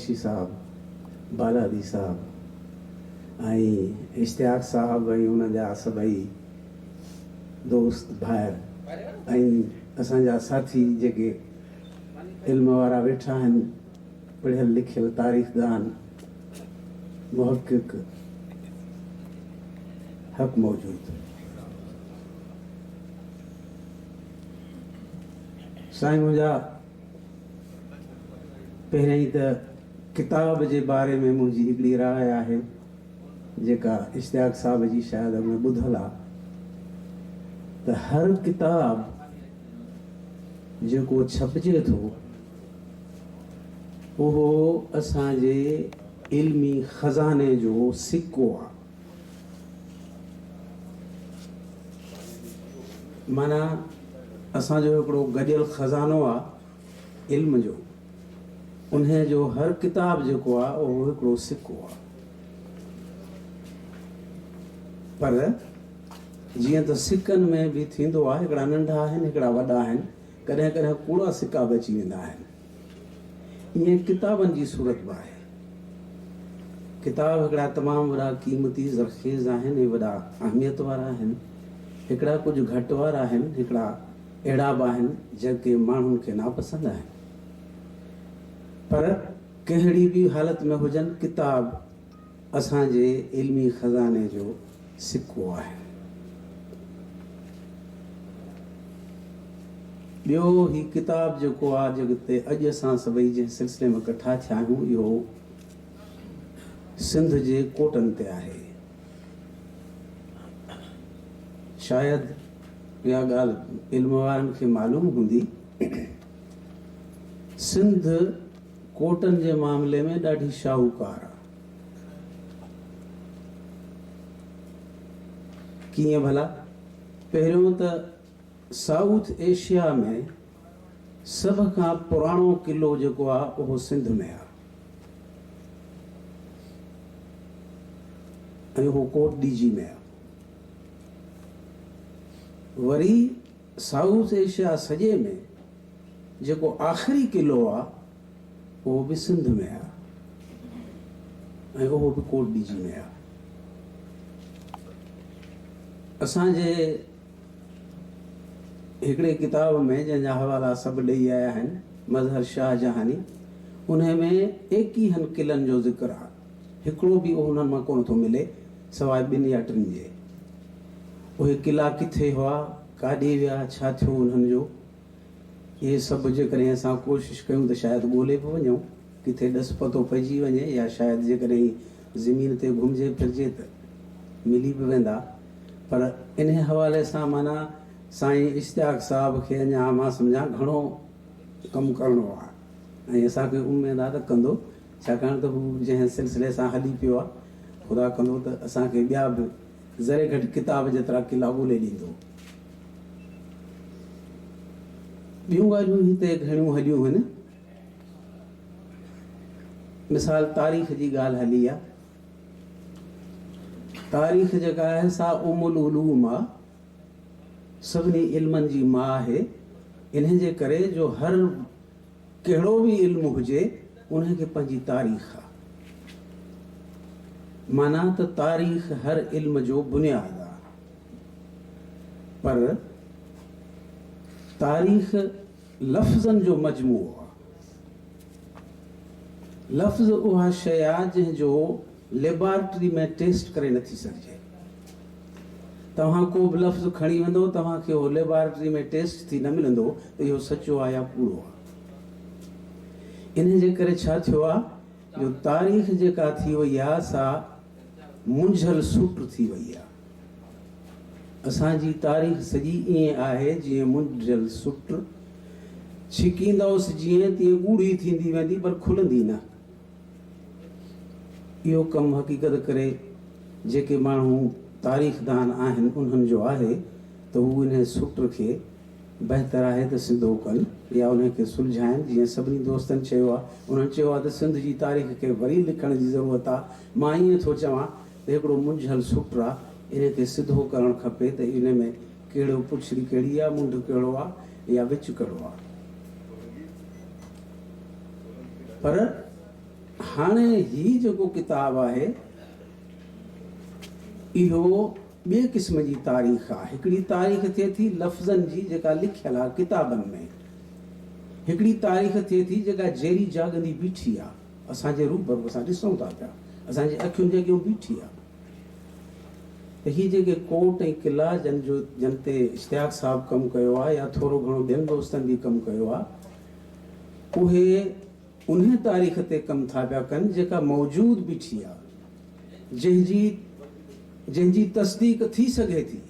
ڪڇي صاحب، بالادي صاحب ۽ اشتياق صاحب ۽ انهن جا سڀئي دوست ڀائر ۽ اسان جا ساٿي جيڪي علم وارا ويٺا آهن، پڙهيل لکيل تاريخدان، محقق، حق موجود. سائين منهنجا پهريائين ته ڪتاب جي باري ۾ منهنجي هڪڙي راء آهي جيڪا اشتياق صاحب جي شايد اڳ ۾ ٻڌل آ ته هر ڪتاب جيڪو ڇپجي ٿو اهو اسان جي علمي خزاني جو سڪو آ. معنيٰ اسان جو هڪڙو گڏيل خزانو آ علم جو، انهيء جو هر ڪتاب جيڪو آ اهو هڪڙو سڪو آ. پر جيئن ته سڪن ۾ به ٿيندو آ، هڪڙا ننڍا آهن، هڪڙا وڏا آهن، ڪڏهن ڪڏهن ڪوڙا سڪا به اچي ويندا آهن. ائين ڪتابن جي صورت به آهي. ڪتاب هڪڙا تمام وڏا قيمتي زرخيز آهن ۽ وڏا اهميت وارا آهن. هڪڙا ڪجهه گهٽ وارا آهن، هڪڙا اهڙا به آهن جيڪي ماڻهن کي ناپسند آهن. پر ڪهڙي به حالت ۾ هجن ڪتاب اسان جي علمي خزاني جو سڪو آهن. ٻيو هي ڪتاب جيڪو آ جنهن تي اڄ اسان سڀئي جنهن سلسلي ۾ ڪٺا ٿيا آهيون اهو سنڌ جي ڪوٽن تي آهي. شايد اها ڳالهه علم وارن کي معلوم هوندي. سنڌ ڪوٽن جي معاملي ۾ ڏاڍي شاهوڪار آ. ڪيئن ڀلا؟ پهريون ته سائوٿ ايشيا ۾ سڀ کان پراڻو قلعو جيڪو آ اهو سنڌ ۾ آ ۽ اهو ڪوٽ ڏيجي ۾ آ. وري سائوٿ ايشيا سڄي ۾ جيڪو آخري قلعو آ اهو به سنڌ ۾ آ ۽ اهو به ڪوٽ ڏيجي ۾ آ. اسان جي هڪڙي ڪتاب ۾ جنهن جا حوالا سڀ ڏئي آيا آهن، مظهر شاهه جهاني، انهي ۾ ايڪيهن قلعن جو ذڪر آ. هڪڙو به انهن مان ڪونه ٿو ملي، سواء ٻن يا ٽن جي. اهي قلعا ڪٿي هئا، ڪاڏي ويا، ڇا ٿيو انهن جو، اهي سڀ جيڪڏهن اسان ڪوشش ڪيون ته شايد ڳولي به وڃون، ڪٿي ڏس پتو پئجي وڃي يا شايد جيڪڏهن زمين تي گهمجي ڦرجي ته ملي به ويندا. پر انهي حوالي سان معنيٰ سائين اشتياق صاحب کي اڃا مان سمجهان گهڻو ڪم ڪرڻو آهي ۽ اسان کي اميد آهي ته ڪندو ڇاڪاڻ ته هو جنهن سلسلي سان هلي پيو آهي خدا ڪندو ته اسان کي ٻيا به ذري گهٽ ڪتاب جيترا قلعا ڳولي ڏيندو. ٻيون ڳالهيون هتي گهڻيون هليون هن. مثال تاريخ جي ڳالهه هلي آهي. تاريخ جيڪا آهي سا ام العلوم آ، سڀني علمن جي ماء آهي، انهي جي ڪري جو هر ڪهڙو به علم هجي انهي کي پنهنجي تاريخ آ. معنيٰ ته تاريخ هر علم جو بنياد آ. پر تاريخ لفظن جو مجموعو آ. لفظ اها شيء آ جنهن جو ليبارٽري ۾ ٽيسٽ ڪري نٿي سگهجي. توهان ڪو به لفظ کڻي ويندو توهان کي اهو ليبارٽري ۾ ٽيسٽ ٿي نه ملندو ته اهو سچو آ يا ڪوڙو آ. انهي جي ڪري ڇا ٿيو آ جو تاريخ جيڪا ٿي وئي آ سا منجهيل سٽ ٿي وئي آ. اسان جي تاريخ سڄي ائين آهي جيئن منجهيل سٽ ڇڪيندؤس جيئن تيئن ڳوڙهي ٿيندي ويندي پر کلندي نه. اهو ڪم حقيقت ڪري جيڪي ماڻهو تاريخدان آهن انهن جو آهي ته هو انهي سٽ کي بهتر آهي ته سڌو ڪن يا انهي کي سلجهائن جيئن سڀني دوستن چيو آهي. انهن چيو آهي ته سنڌ جي تاريخ کي وري لکڻ جي ضرورت آهي. مان ائين ٿو چوان ته هڪڙو منجهيل سٽ آ، انهي کي سڌو ڪرڻ کپي ته انهي ۾ ڪهڙو پڇڙي ڪهڙي آ، منڍ ڪهڙو آ يا وچ ڪهڙو آ. پر هاڻي هي جيڪو ڪتاب آهي اهو ٻئي قسم جي تاريخ آهي. هڪڙي تاريخ ٿئي ٿي لفظن جي جيڪا لکيل آهي ڪتابن ۾. هڪڙي تاريخ ٿئي ٿي جيڪا جيئري جاڳندي بيٺي آهي اسان جي روبرو، اسان ڏسون ٿا پيا، اسان جي اکين جي اڳيون بيٺي آهي. ته هي جيڪي ڪوٽ ۽ قلعا جن جو جن تي اشتياق صاحب ڪم ڪيو آهي يا ٿورو گهڻو ٻين دوستن به ڪم ڪيو آهي اهي انهيء تاريخ تي ڪم ٿا پيا ڪن جيڪا موجود بيٺي آ، جنهن جي جنهن جي تصديق ٿي سگهي ٿي.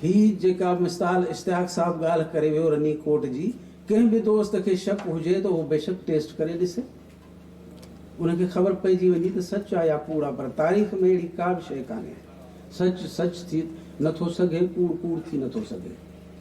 هي جيڪا مثال اشتياق صاحب ڳالهه ڪري ويو رني ڪوٽ جي، ڪنهن به دوست کي شڪ هجي ته اهو بيشڪ ٽيسٽ ڪري ڏسي. ان کي خبر پئجي وڃي ته سچ آ يا ڪوڙ آ پر تاريخ ۾ اهڙي ڪا به شيء ڪانهي. سچ سچ ٿي نه ٿو سگهي، ڪوڙ ڪوڙ ٿي نه ٿو سگهي.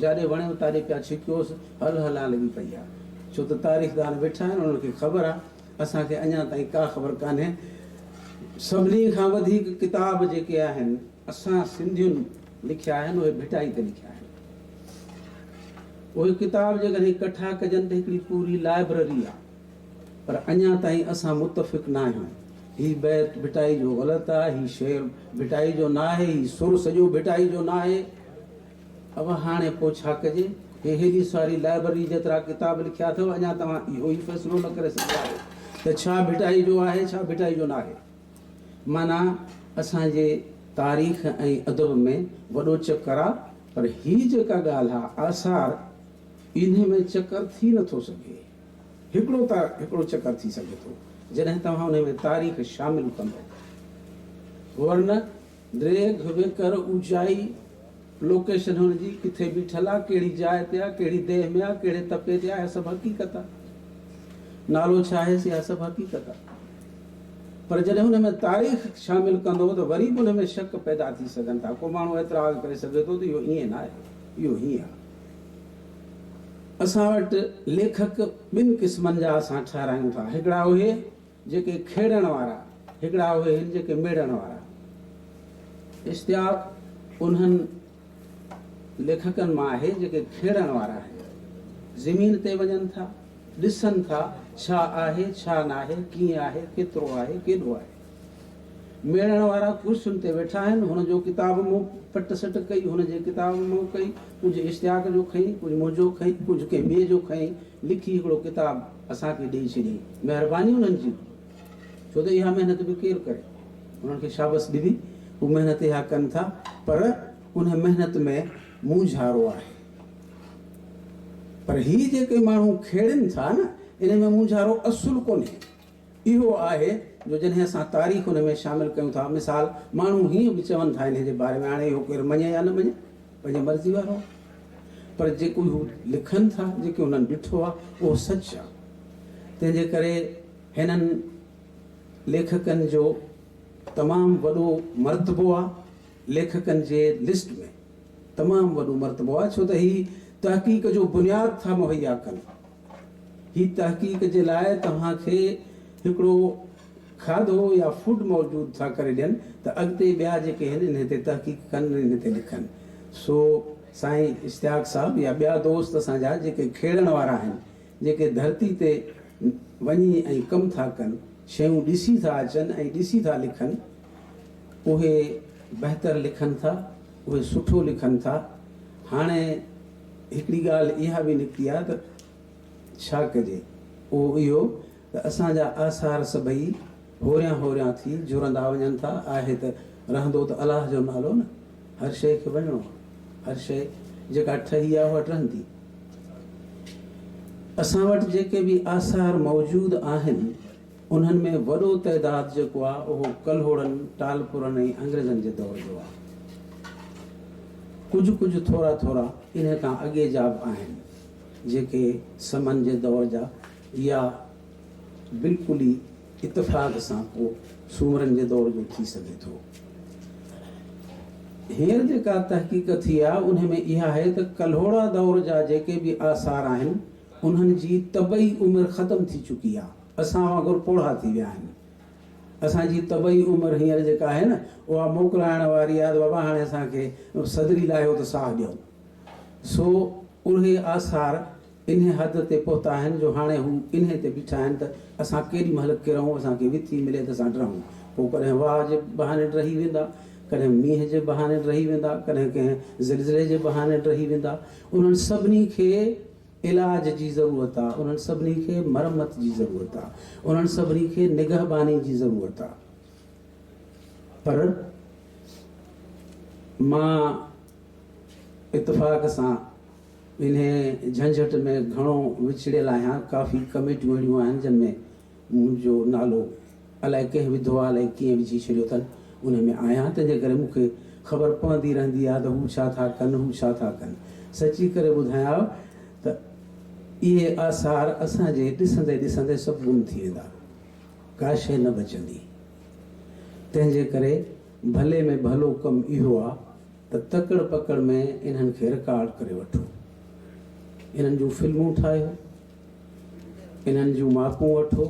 جاڏي وڻيو تاڏي پيا ڇڪيوس، هل هلان لڳي پئي آ. ڇو ته تاريخدان ويٺا آهن، انهن کي خبر آ. اسان کي اڃا تائين ڪا خبر ڪانهي. سڀني کان وڌيڪ ڪتاب جيڪي آهن، اسان سنڌين لکيا آهن، اهي ڀٽائي تي لکيا آهن. اهي ڪتاب جيڪڏهن ڪٺا ڪجن ته هڪڙي پوري لائبرري آ. پر اڃا تائين اسان متفق ناهيون. هي بيت ڀٽائي جو غلط آ، هي شعر ڀٽائي جو ناهي، هي سر سڄو ڀٽائي جو ناهي. ابا هاڻي پوء ڇا ڪجي؟ هي هيڏي ساري لائبرري جيترا ڪتاب لکيا اٿو، اڃا توهان اهو ئي فيصلو نه ڪري سگهيا آهيو ته ڇا ڀٽائي جو آهي، ڇا ڀٽائي جو ناهي. معنيٰ اسان جي تاريخ ۽ ادب ۾ وڏو چڪر آ، پر هي جيڪا ڳالهه آ آثار، انهي ۾ چڪر ٿي نٿو سگهي. هڪڙو ته هڪڙو چڪر ٿي سگهي ٿو، جڏهن توهان انهي ۾ تاريخ شامل ڪندو. ورنه ڊيگهه، ويڪر، اوچائي، لوڪيشن هن جي ڪٿي بيٺل آ، ڪهڙي جاء تي آ، ڪهڙي ديهه ۾ آ، ڪهڙي تپي تي آ، اها سڀ حقيقت آ. نالو ڇا آهيس، اها سڀ حقيقت آ. پر جڏهن ان ۾ تاريخ شامل ڪندو ته وري به ان ۾ شڪ پيدا ٿي سگهن ٿا. ڪو ماڻهو اعتراض ڪري سگهي ٿو ته اهو ائين ناهي، اهو هيئن آ. اسان وٽ ليکڪ ٻن قسمن جا اسان ٺهرايون ٿا. هڪڙا اهي جيڪي کيڙڻ وارا، هڪڙا اهي آهن جيڪي ميڙڻ وارا. اشتياق انهن ليکڪن مان آهي جيڪي کيڙڻ وارا آهن. زمين تي وڃن ٿا، ڏسن ٿا ڇا آهي، ڇا ناهي، ڪيئن آهي، ڪيترو آهي، ڪيڏو آهي. ميڙڻ وارا ڪرسين تي ويٺا آهن، هن جو ڪتاب مون پٽ سٽ ڪئي، هن جي ڪتاب مون ڪئي، ڪجهه اشتياق جو کنئي، ڪجهه منهنجو کنئي، ڪجهه ڪنهن ٻئي جو کنئي، لکي هڪڙو ڪتاب اسان کي ڏيئي ڇڏيائين. مهرباني انهن جي، ڇو ته اها محنت به ڪير ڪري. انهن کي شابس ڏبي، هو محنت اها ڪن ٿا، پر ان محنت ۾ مونجهارو آهي. پر هي جيڪي ماڻهو کيڙين ٿا نه، انهن ۾ مونجهارو اصل ڪونهي. اهو آهي جو جڏهن اسان تاريخ ان ۾ شامل ڪيون ٿا، مثال ماڻهو هيئن به چون ٿا انهي جي باري ۾ هاڻي اهو ڪير مڃي يا نه مڃي پنهنجي مرضي وارو آهي پر جيڪو هو لکن ٿا جيڪي انهن ڏٺو آهي اهو سچ آهي تنهن جي ڪري هنن ليکڪن جو تمام وڏو مرتبو آهي ليکڪن جي لسٽ ۾ تمام وڏو مرتبو آهي ڇو ته هي تحقيق جو بنياد ٿا مهيا ڪن. هي تحقيق جي لاء توهان کي هڪڙو کاڌو يا فوڊ موجود ٿا ڪري ڏين ته اڳتي ٻيا جيڪي آهن انهي تي تحقيق ڪن ۽ انهي تي لکن. سو سائين اشتياق صاحب يا ٻيا دوست اسان جا جيڪي کيڙڻ وارا آهن، جيڪي ڌرتي تي وڃي ۽ ڪم ٿا ڪن، شيون ڏسي ٿا اچن ۽ ڏسي ٿا لکن، اهي بهتر لکن ٿا، اهي سٺو لکن ٿا. هاڻي هڪڙي ڳالهه اها به نڪتي آهي ته ڇا ڪجي؟ اهو اهو ته اسان جا آثار سڀئي هوريان هوريان ٿي جهرندا وڃن ٿا. آهي ته رهندو ته الله جو نالو نه. هر شيء کي وڃڻو آهي. هر شيء جيڪا ٺهي آهي اها ٽهندي. اسان وٽ جيڪي به آثار موجود آهن، انهن ۾ وڏو تعداد جيڪو آهي اهو ڪلهوڙن، ٽالپرن ۽ انگريزن جي دور جو آهي. ڪجهه ڪجهه ٿورا ٿورا انهي کان اڳي جا به آهن، جيڪي سمن جي دور جا يا بلڪل ئي اتفاق سان ڪو سومرن جي دور جو ٿي سگهي ٿو. هينئر جيڪا تحقيق ٿي آهي انهي ۾ اها آهي ته ڪلهوڙا دور جا جيڪي به آثار آهن انهن جي طبعي عمر ختم ٿي چڪي آهي. اسان وانگر پوڙها ٿي ويا آهن. اسان جي طبعي عمر هينئر جيڪا آهي نه اها موڪلائڻ واري آهي ته بابا هاڻي اسان کي صدري لاهيو ته ساهه ڏيون. سو اهي آثار انهي حد تي پهتا آهن جو هاڻي هو انهي تي بيٺا آهن ته اسان ڪيڏي مهل ڪرئون، اسان کي وٿي ملي ته اسان ڊهون. پوء ڪڏهن واء جي بهاني ڊهي ويندا، ڪڏهن مينهن جي بهاني ڊهي ويندا، ڪڏهن ڪنهن زلزلي جي بهاني ڊهي ويندا. انهن سڀني کي علاج جي ضرورت آ، انهن سڀني کي مرمت جي ضرورت آ، انهن سڀني کي نگهباني جي ضرورت آ. پر مان اتفاق سان انهيء جهنجهٽ ۾ گهڻو وچڙيل آهيان. ڪافي ڪميٽيون اهڙيون آهن جن ۾ منهنجو نالو الائي ڪنهن وڌو آهي الائي ڪيئن وجهي ڇڏيو اٿن انهي ۾ آهيان تنهنجي ڪري مون کي خبر پوندي رهندي آهي ته هو ڇا ٿا ڪن هو ڇا ٿا ڪن. سچي ڪري ٻڌايانو ته اهي آثار اسان جي ڏسندي ڏسندي سڀ گم ٿي ويندا. ڪا شيء نه بچندي. تنهنجي ڪري ڀلي ۾ ڀلو ڪم اهو آ ته تڪڙ پڪڙ ۾ انهن کي رڪارڊ ڪري وٺو. انهن جون فلمون ٺاهيو، انهن جون ماپون وٺو،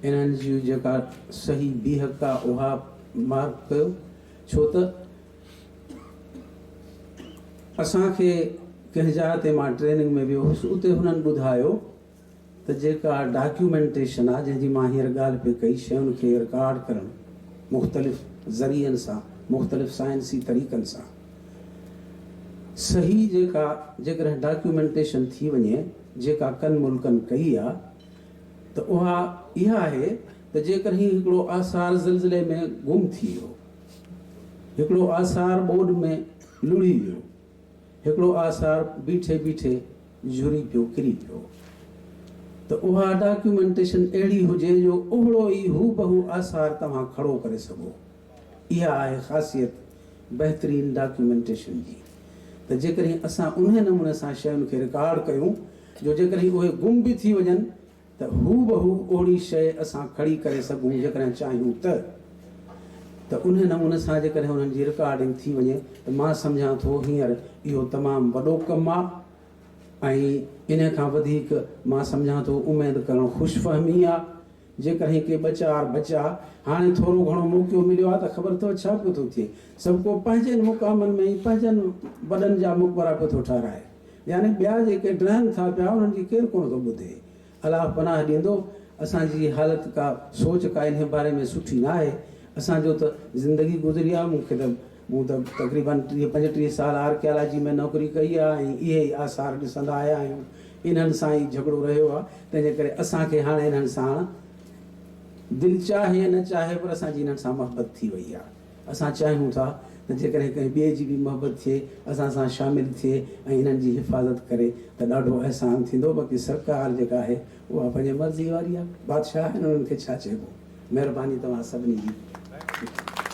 انهن جي جيڪا صحيح بيهڪ آ اها مارڪ ڪيو، ڇو ته اسان کي ڪنهن جاء تي مان ٽريننگ ۾ ويو هوس اتي هنن ٻڌايو ته جيڪا ڊاڪيومينٽيشن آ جنهن جي مان هينئر ڳالهه پئي ڪئي شين کي رڪارڊ ڪرڻ مختلف ذريعن سان مختلف سائنسي طريقن سان صحيح جيڪا جيڪڏهن ڊاڪيومينٽيشن ٿي وڃي جيڪا ڪن ملڪن ڪئي آ ته اها اها آهي ته جيڪڏهن هڪڙو آثار زلزلي ۾ گم ٿي ويو هڪڙو آثار ٻوڏ ۾ لڙهي ويو هڪڙو آثار بيٺي بيٺي جهري پيو ڪري پيو ته اها ڊاڪيومينٽيشن اهڙي هجي جو اهڙو ئي هوبهو آثار توهان کڙو ڪري سگهو. اها آهي خاصيت بهترين ڊاڪيومينٽيشن جي ته جيڪڏهن اسان انهي نموني سان شين کي رڪارڊ ڪيون جو جيڪڏهن اهي گم به ٿي وڃن ته هوبهو اهڙي شيء اسان کڙي ڪري سگهون جيڪڏهن چاهيون ته ته انهي نموني سان جيڪڏهن انهن جي رڪارڊنگ ٿي وڃي ته مان سمجهان ٿو هينئر اهو تمام وڏو ڪم آ ۽ انهي کان وڌيڪ مان سمجهان ٿو اميد ڪرڻ خوش فهمي آ جيڪڏهن ڪي ٻه چار بچا هاڻي ٿورو گهڻو موقعو مليو آ ته خبر اٿو ڇا پيو ٿو ٿئي سڀ ڪو پنهنجن مقامن ۾ ئي پنهنجن وڏن جا مقبرا پيو ٿو ٺهرائي يعني ٻيا جيڪي ڊهن ٿا پيا انهن جي ڪير ڪونه ٿو ٻڌي. الله پناهه ڏيندو. اسان جي حالت ڪا سوچ ڪا انهي باري ۾ سٺي نه آهي. اسان جو ته زندگي گذري آ مون کي ته مون ته تقريباً 30 35 سال آرڪيالاجي ۾ نوڪري ڪئي آ ۽ اهي ئي آثار ڏسندا آيا آهيون. انهن سان ئي جهڳڙو رهيو آ. تنهن جي ڪري اسان کي هاڻي انهن ساڻ دل چاهي نه چاهي پر اسان جي انهن سان محبت ٿي وئي آ. اسان چاهيون ٿا ته جيڪڏهن ڪنهن ٻئي جي به محبت ٿئي، اسان سان شامل ٿئي ۽ انهن جي حفاظت ڪري ته ڏاڍو احسان ٿيندو، باقي سرڪار جيڪا آهي اها پنهنجي مرضي واري آهي، بادشاهه آهن انهن کي ڇا چئبو. مهرباني توهان سڀني جي.